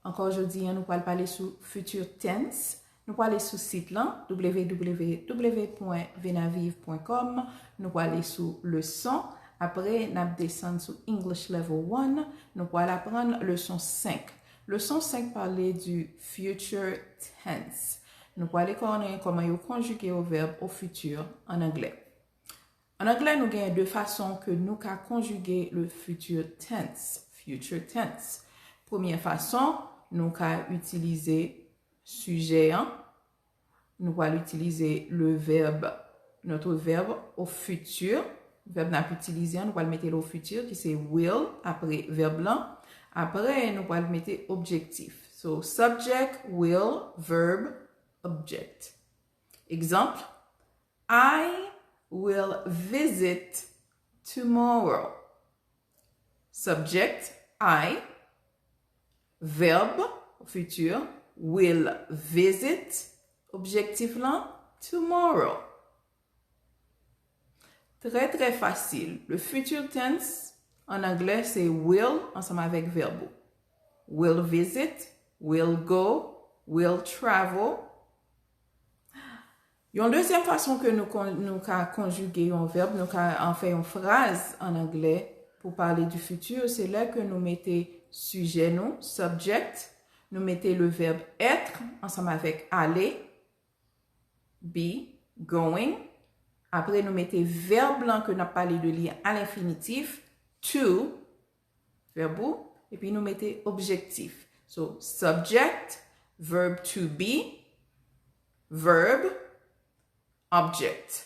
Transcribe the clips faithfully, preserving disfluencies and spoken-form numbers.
Ankò jodi a, nou pral pale sou future tense. Nou prale sou sit lan, w w w pwen venaviv pwen kòm. Nou prale sou leson. Apre, n ap desann sou English Level one. Nou pral aprann leson senk. Leson senk pale du future tense. Nou prale konnen kòman yo konjige yon vèb o fiti an anglè. An anglè, nou gen de fason ke nou ka konjige le future tense. Future tense. Premye fason, nou ka itilize sijè an. Nou pral itilize le verbe, notre verbe au futur. Vèb n ap itilize an, nou pral mete l o fiti, ki se will, apre vèb lan. Apre, nou pral mete objektif. So, subject, will, verb, object. Egzanp, I will visit tomorrow. Subject, I. Verb, futur, will visit. Objektif lan, tomorrow. Trè, trè fasil. Le future tense, an anglè, se will ansanm avèk vèb ou. Will visit, will go, will travel. Yon dezyèm fason ke nou, kon, nou ka konjige yon vèb, nou ka an fè yon fraz an anglè pou pale du futur, se lè ke nou mete sijè nou, subject, nou mete le verbe être ansanm avèk aller, be, going. Apre, nou mete vèb lan ke n ap pale de li a lenfinitif, to, vèb ou, epi nou mete objektif. So, subject, verb to be, verb, object.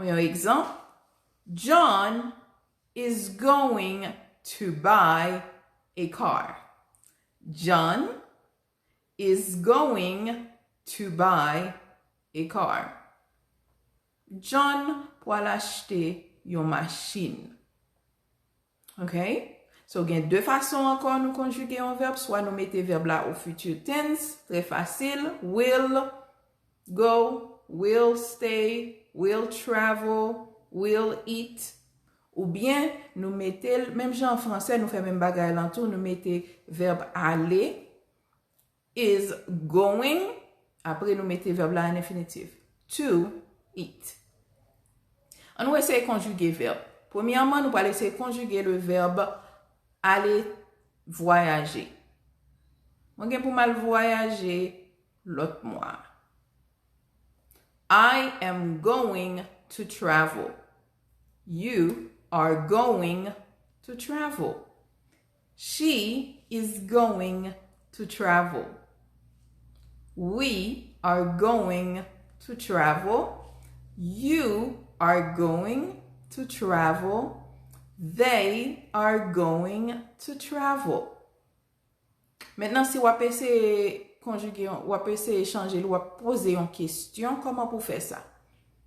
Yon egzanp, John is going to buy a car. John is going to buy a car. John pral achte yon machin. Ok? So, gen de fason ankò nou konjige yon vèb. Swa nou mete vèb la o future tense, trè fasil, will go, will stay, will travel, will eat. Oubyen nou mete l, menm jan an fransè, nou fè menm bagay lan tou, nou mete vèb aller, is going, apre nou mete vèb la an enfinitif, to eat. Ann nou eseye konjige vèb. Premyèman, nou pral eseye konjige le verbe aller voyager. Mwen gen pou m al vwayaje lòt mwa. I am going to travel. You are going to travel. She is going to travel. We are going to travel. You are going to travel. They are going to travel. Mentnan, si w ap eseye konjige, w ap eseye chanje l, w ap poze yon kesyon, kòman pou fè sa?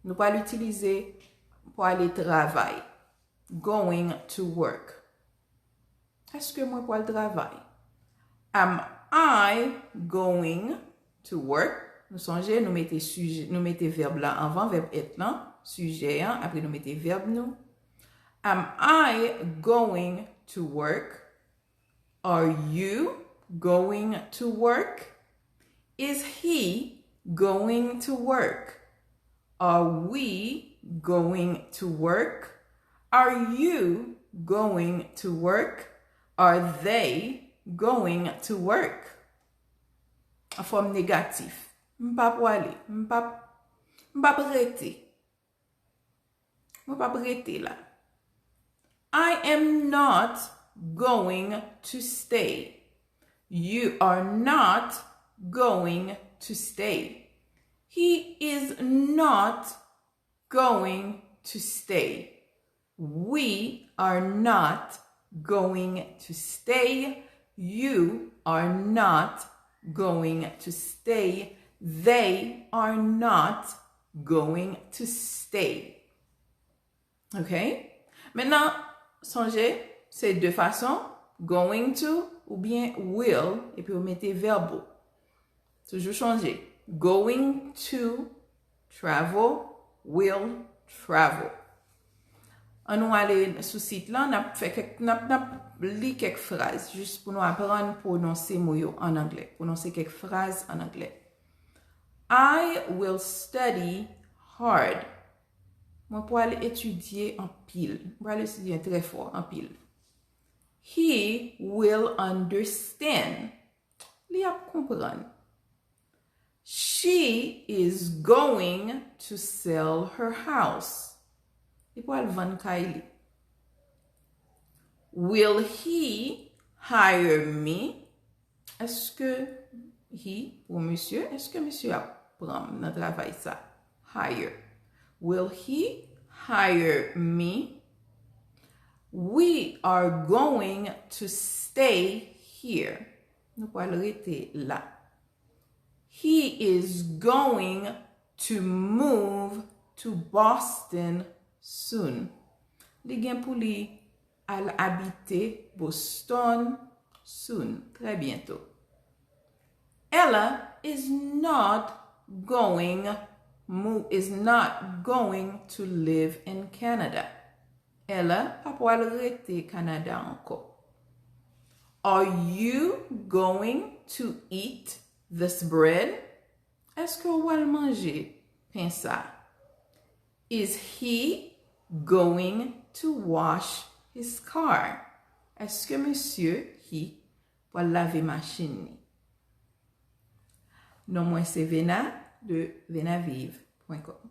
Nou pral itilize pou ale travay. Going to work. Èske mwen pral travay? Am I going to work? Nou sonje, nou mete sijè, nou mete vèb la anvan, vèb être lan, sijè an, apre nou mete vèb nou. Am I going to work? Are you going to work? Is he going to work? Are we going to work? Are you going to work? Are they going to work? An fòm negatif. M pa pwale. M pa, m pa prete. Mwen pa prete la. I am not going to stay. You are not going to stay. He is not going to stay. We are not going to stay. You are not going to stay. They are not going to stay. Ok? Mentnan, sonje, se de fason, going to oubyen will, epi w mete vèb ou. Toujou sonje, going to travel, will travel. Ann nou ale sou sit lan, n ap fè kèk, n ap, n ap Li kèk fraz, jis pou nou aprann pwononse mo yo an anglè. Pwononse kèk fraz an anglè. I will study hard. Mwen pral etidye anpil. Mwen pral etidye trè fò, anpil. He will understand. Li ap konprann. She is going to sell her house. Li pral vann kay li. Will he hire me? Èske he, pou misye, èske misye ap pran m nan travay sa? Hire. Will he hire me? We are going to stay here. Nou pral rete la. He is going to move to Boston soon. Li gen pou li al abite Boston soon, trè byento. Ella is not going mo- is not going to live in Canada. Ella pa pral rete Kanada ankò. Are you going to eat this bread? Èske w pral manje pen sa? Is he going to wash his car? Èske misye he pral lave machin ni? Non mwen se Vena de venaviv pwen kòm.